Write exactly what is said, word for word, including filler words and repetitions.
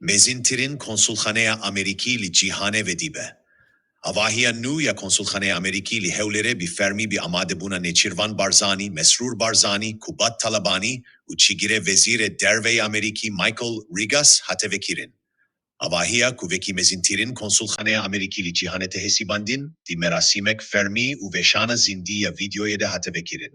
Mezintirîn konsulxaneya Amerîkî li cîhanê vedî be. Avahiya nû ya konsulxaneya Amerîkî li Hewlêrê bi fermî bi amadebûna Nêçîrvan Barzanî, Mesrûr Barzanî, Kubat Talebanî û çigirê Wezîrê Derve yê Amerîkî Michael Regas hate vekirin. Avahiya ku wekî mezintirîn konsulxaneya Amerîkî li cîhanê tê hesibandin, di merasîmek fermî û weşana zindî ya vîdeoyê de hate vekirin.